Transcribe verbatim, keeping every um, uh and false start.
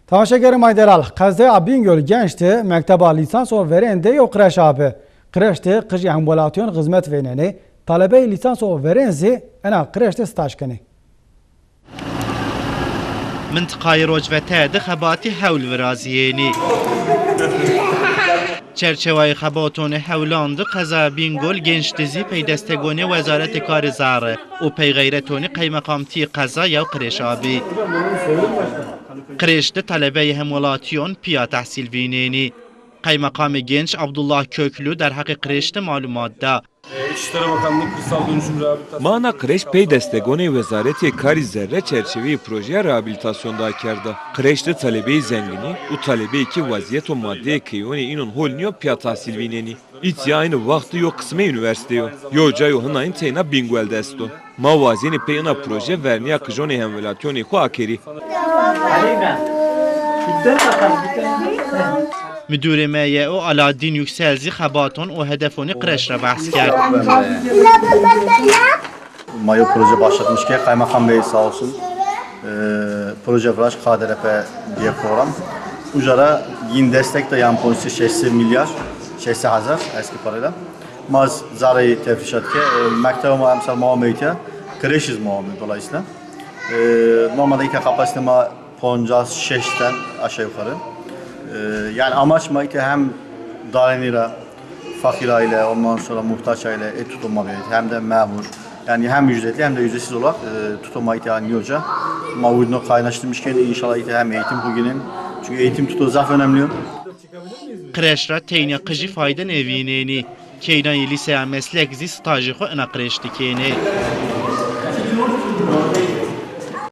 Temaşegerê ma yê delal, qezaya Bîngol Genç de mekteba lîsans û verên de yew qreş abi. Qreş de qijî hemwelatîyon xizmet vênenê, talebeyê lîsans û verên zî ena qreş de staj kenê. Mintiqayê Rocvete de xebatî hewl virazîyênî. Çerçewayê xebatonê hewlan de qezaya Bîngol Genç de zî pey destegonê Wezaretê Karê Zerre û pey xeyretonê qeymeqamtîyê qeza yew qreş abî. Qreş de talebeyê hemwelatîyon pîya tehsîl vînênî. Qeymeqamê Genç Abdullah Köklü derheqê qreş de malumat da. E, İçişleri Bakanlığı Kırsal Dönüşüm Rehabilitasyon Ma na qreş pey destegonê Wezaretê Karî Zerre çerçeveyê projeya rehabilitasyon de akerda. Qreş de talebeyê zengînî û talebeyê ke wezîyet û madeyê keyonê înon hol nîyo pîya tahsîl vînenî. Îtya aynı wext yo qismê unîversîte yo. Yo cayo hinayîn teyna Bîngol de esto. Ma wazîyênê pey ina proje vernîya qijonê hemwelatîyonê xo akerî. Müdürê M Y O Aladîn Yüksel zî xebaton û hedefonê qreş ra behs kerd. Ma yo proje başlatmış ke Kaymakam Bey sağ olsun. E, proje viraşt K D R P diye program. Uca ra yin destek de yan polisi şeş sey milyar, şeş sey hazar eski parayla. Ma zereyê tefrîşat ke, e, mekteba ma emsal ma omeyî tîya, kreş iz ma omê dolayısıyla. E, normalde îta kapasite ma poncas şeş ten aşağı yukarı. E, yani amaç ma îta hem darenî ra, fakir aile, ondan sonra muhtaç aile, e, tuto ma bîyayî, hem de memur. Yani hem ücretli hem de ücretsiz olarak, e, tuto ma îta nîyo ca. Ma wudno kaynaştırmış kênî, inşallah îta hem eğitim bugünün. Çünkü eğitim tuto zaf önemli. Kreş ra teyna qijî fayde nêvînenî. Keynayê lîseya meslek zî stajê xo ina kreş de kênê.